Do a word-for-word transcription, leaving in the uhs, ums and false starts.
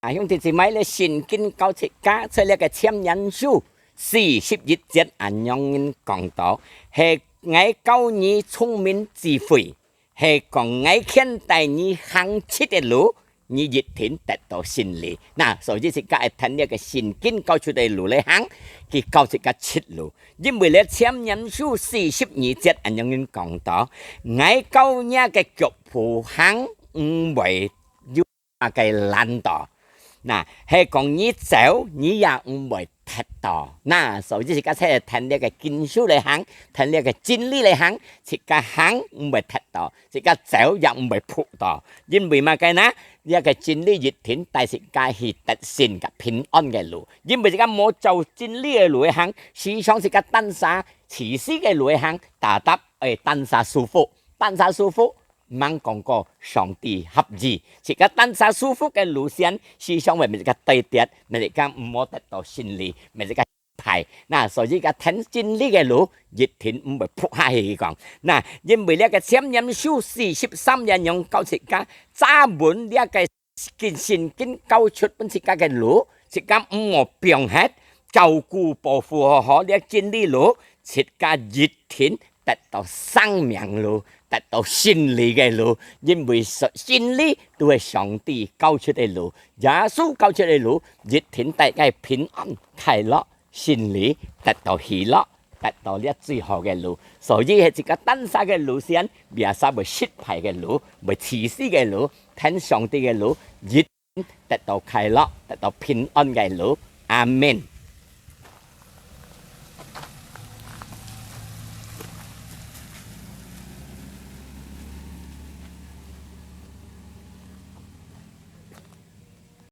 啊，兄弟姊妹，這聖經教自家，在這个箴言書四十一節恁樣講到，係𠊎教你聰明智慧，係講𠊎牽帶你行直个路，你一定得到勝利。那，所以自家愛跈這个聖經教出个路來行，佢教自家直路。因為這箴言書四十二節恁樣講到，𠊎教若个腳步行，毋會有 啊个爛道。那，係講你走，你也毋會跌倒。那，所以自家切跈這个經書來行，跈這个真理來行，自家行毋會跌倒，自家走也毋會仆倒。因為麼个呢？這个真理一定帶自家去得勝个平安个路。因為自家無照真理个路去行，時常自家單儕自私个路去行，踏踏會單儕舒服，單儕舒服， 吂講過上帝合意。自家單儕舒服个路線，時常會乜自家跌跌，乜自家毋好得到勝利，乜自家敗。那，所以自家跈真理个路，一定毋會仆下去講。那，因為這个箴言書四十三節恁樣教自家，抓穩這个經，聖經教出分自家个路，自家毋好放忒，照顧保護好好這真理路，自家一定 得到生命路，得到勝利个路，因為真理都係上帝教出个路，耶穌教出个路，一定帶𠊎平安、快樂、勝利，得到喜樂，得到這最好个路。所以係自家單儕个路線，biasa會失敗个路，會自私个路，跈上帝个路，一定得到快樂，得到平安个路。阿們。